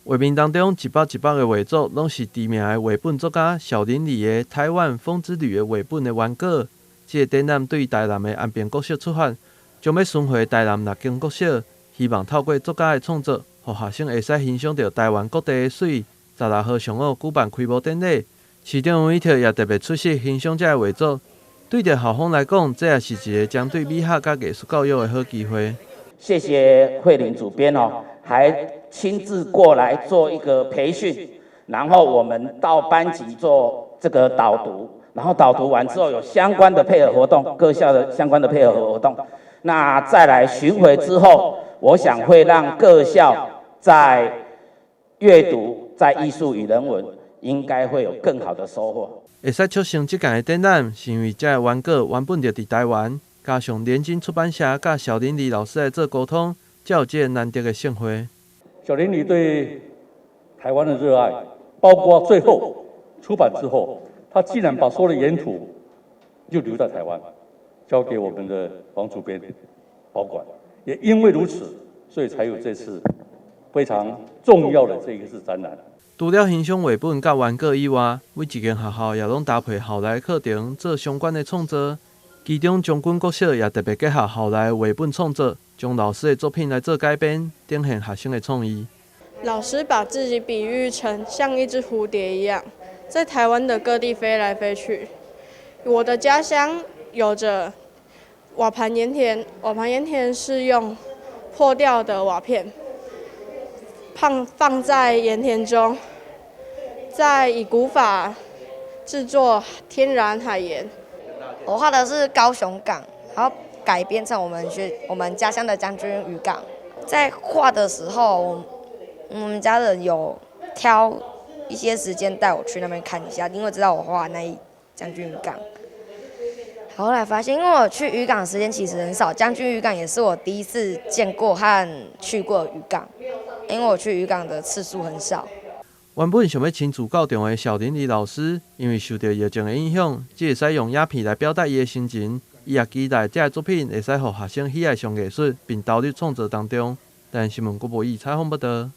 畫面當中一幅一幅的畫作，攏是知名的繪本作家小林里的《台灣風之旅》的繪本的原稿。這个展覽對台南的安平國小出發，將欲巡迴台南六間國小，希望透過作家的創作，予學生會使欣賞著台灣各地的媠。16號上午舉辦開幕典禮，市長委託也特別出席欣賞這个畫作。對著校方來講，這也是一个針對美學佮藝術教育的好機會。謝謝慧玲主編哦，還親自過來做一個培訓，然後我們到班級做這個導讀，然後導讀完之後有相關的配合活動，各校的相關的配合活動。那再來巡迴之後，我想會讓各校在閱讀、在藝術與人文，應該會有更好的收穫。會使促成這屆的展覽，是因為這个原稿原本就佇台灣，加上聯經出版社佮小林里老師來做溝通，才有這个難得的盛會。小林里對台灣的熱愛，包括最後出版之後，他竟然把所有的原圖就留在台灣，交給我們的王主編保管。也因為如此，所以才有這次非常重要的這一次展覽。除了欣賞繪本佮原稿以外，每一間學校也攏搭配校內課程做相關的創作。其中將軍國小也特別結合校內繪本創作，將老師的作品來做改編，展現學生的創意。老師把自己比喻成像一隻蝴蝶一樣，在台灣的各地飛來飛去。我的家鄉有着瓦盤鹽田，瓦盤鹽田是用破掉的瓦片放在鹽田中，再以古法製作天然海鹽。我畫的是高雄港，然後改編成我們家鄉的將軍漁港。在畫的時候，我們家人有挑一些時間帶我去那邊看一下，因為知道我畫那一將軍漁港。後來發現，因為我去漁港時間其實很少，將軍漁港也是我第一次見過和去過漁港，因為我去漁港的次數很少。原本想欲親自到場的小林里老師，因為受著疫情的影響，只會使用影片來表達伊的心情。伊也期待這个作品會使予學生喜愛上藝術，並投入創作當中。台視新聞郭博義採訪報導。